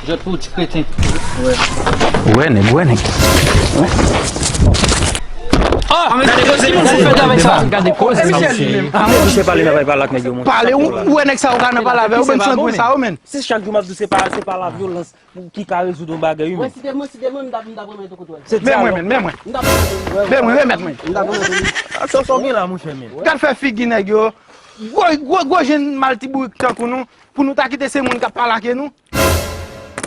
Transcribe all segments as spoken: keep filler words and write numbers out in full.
Jòt pou ti kreten. Wè nèg, wè nèg. Oh, gade koze, gade koze. Gade koze, mesye. Misye pale nan pale ak nèg yo, monchè. Pale, ou, ou wè nèg sa yo ka nan pale avè ou, ban m ti grenn sa yo, menn. Si chak jou m ap di w se pa, se pa la vyolans ki ka rezoud yon bagay, wi, menn. Mwen, si te mwen, si te mwen, m t ap, m t ap renmen tou kout wè. Men mwen, menn, men mwen. M t ap renmen tou. Men mwen, remèt mwen. M t ap renmen tou. A, sa w gen la, monchè, menn. Gad fè figi nèg yo. Gwo, gwo, gwo jèn mal ti bourik tankou nou, pou nou ta kite se moun k ap pale ak nou.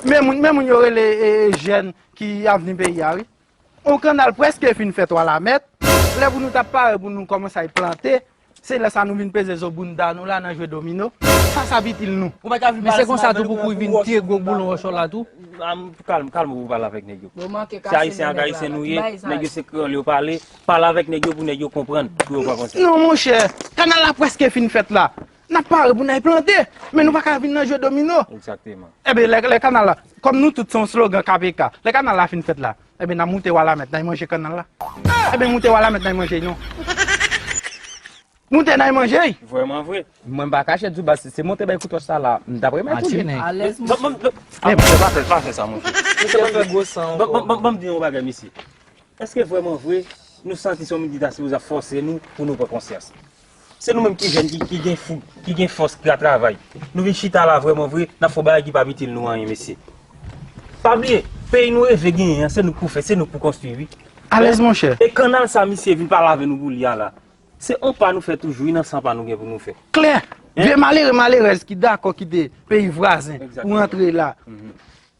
Men moun, men moun yo rele, e, e, jèn ki avni peyi a, wi. On kannal prèske fin fèt, Walamèt. Lè pou nou t ap pare pou nou kòmanse al plante, se lè sa nou vin peze zo bounda nou la nan jwe domino. Sa, sa ap itil nou. Men se konsa tou pou, pou vin tire gwo boulon wòch la tou. Kalm, kalm ou pale avèk nèg yo. Se ayisyen ak ayisyen nou ye, nèg yo se kreyòl yo pale, pale avèk nèg yo pou nèg yo konprann, pou yo pran konsyans. Non, monchè, kannal la prèske fin fèt la. N ap pare pou n al plante, men nou pa ka vin nan jwe domino. Egzakteman. Ebyen, lè, lè kannal la, kòm nou tout se yon slogan K P K, lè kannal la fin fèt la, ebyen, n ap moute Walamèt, n al manje kannal la. Ebyen, moute Walamèt, n al manje, non. Moute, n al manje. Vrèman vre. Mwen, m pa kache di w, baz, se monte bay kout wòch sa la, m t ap remèt ou li. Alèz, monchè. Bon, bon, bon, men, monchè, pa fè, pa fè sa, monchè. Misye fè gwo san ankò. Bon, bon, bon, bon, m di yon bagay, mesye. Èske vrèman vre, nou santi se yon moun ki ta sipoze ap fòse nou pou nou pran konsyans? Se nou menm ki jèn, ki, ki gen foug, ki gen fòs, ki ka travay. Nou vin chita la vrèman vre, n ap fè yon bagay ki p ap itil nou anyen, mesye. Pa bliye, peyi nou reve genyen an, se nou k pou fè, se nou k pou konstwi, wi. Alèz, monchè. E kannal sa misye vin pale avè nou pou li a la, se on pa nou fè toujou, wi, nan san pa nou gen pou nou fè. Klè. Vye malere, malerèz ki dakò kite peyi vwazen pou rantre la,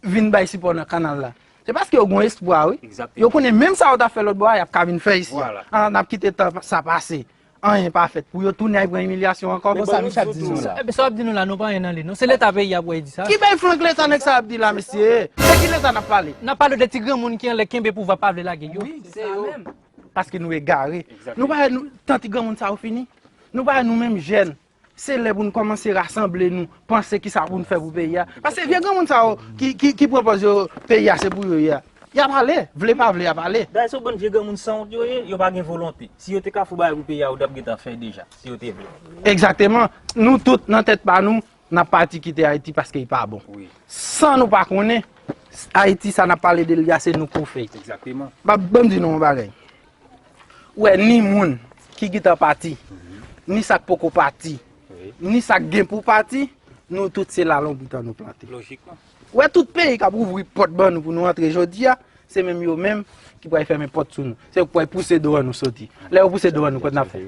vin bay sipò nan kannal la. Se paske yo gen espwa, wi. Yo konnen menm sa yo t ap fè lòt bò a, y ap ka vin fè isi a. An, n ap kite tan sa pase. Anyen pa fèt. Pou yo tounen al pran imilyasyon ankò. Bon, sa misye ap di nou la? Ebyen, sa w ap di nou la, nou pa anyen nan li, non. Se Leta peyi a pou al di sa. Ki bèl flank Leta nèg sa ap di la, mesye? De ki Leta n ap pale? N ap pale de ti granmoun ki anlè kenbe pouvwa, pa vle lage yo. Wi, se yo. Paske nou egare. Nou pa wè nou, tan ti granmoun sa yo fini? Nou pa wè nou menm jèn, se lè pou n kòmanse rasanble nou, panse kisa pou n fè pou peyi a. Paske vye granmoun sa yo ki, ki, ki pran pòz yo, peyi a se pou yo ye a. Y ap ale, vle pa vle, y ap ale. Dayè, se yon bann vye granmoun sanwont yo ye, yo pa gen volonte. Si yo te ka fè yon bagay pou peyi a, yo t ap gentan fè deja, si yo te vle. Egzakteman. Nou tout, nan tèt pa nou, n ap pati kite Ayiti paske li pa bon. Wi. San nou pa konnen, Ayiti sa n ap pale de li a, se nou k pou fè. Egzakteman. Ba, ban m di nou yon bagay. Ou wè, ni moun ki gentan pati, ni sa k poko pati, ni sa k gen pou pati, nou tout se la lonbrit an nou plante. Lojikman. Ou wè, tout peyi k ap ouvri pòt ban nou pou nou antre jodi a, se menm yo menm ki pral fèmen pòt sou nou. Se yo k pral pouse do an nou soti. Lè yo pouse do an nou, kot n ap fè?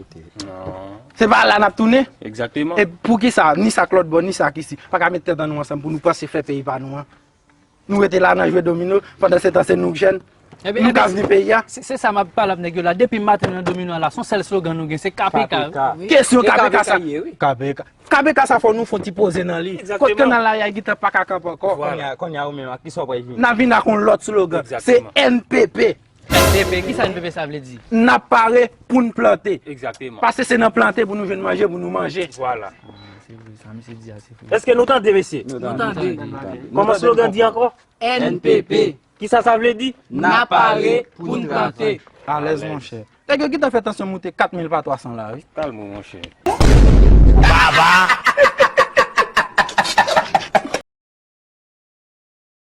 Se pa la n ap tounen? Egzakteman. E poukisa ni sa k lòt bò, ni sa k isi, pa ka met tèt an nou ansanm pou nou panse fè peyi pa nou an? Nou rete la nan jwe domino, pandan se tan se nou k jèn. Nou k avni peyi a. Se, se sa m ap pale ap nèg yo la. Depi maten nan domino a la, se yon sèl slogan nou gen, se K P K. Kesyon K P K sa. K P K. K P K sa fò nou fè yon ti poze nan li. Kot kannal la ye a, gentan pa ka kanpe ankò. Kounye a, kounye a ou menm, ak kisa w pral vini? N ap vin ak yon lòt slogan. Se N P P. N P P, kisa N P P sa vle di? N ap pare pou n plante. Egzakteman. Paske se nan plante pou nou jwenn manje, pou nou manje. Vwala. Se vre, sa misye di a, se vre. Èske nou tande, mesye? Nou tande. Kòman slogan di ankò? N P P. Kisa sa vle di? N ap pare pou n plante. Alèz, monchè. Nèg yo gentan fè tansyon moute kat mil pa twa san la, wi. Kalme w, monchè. Baba!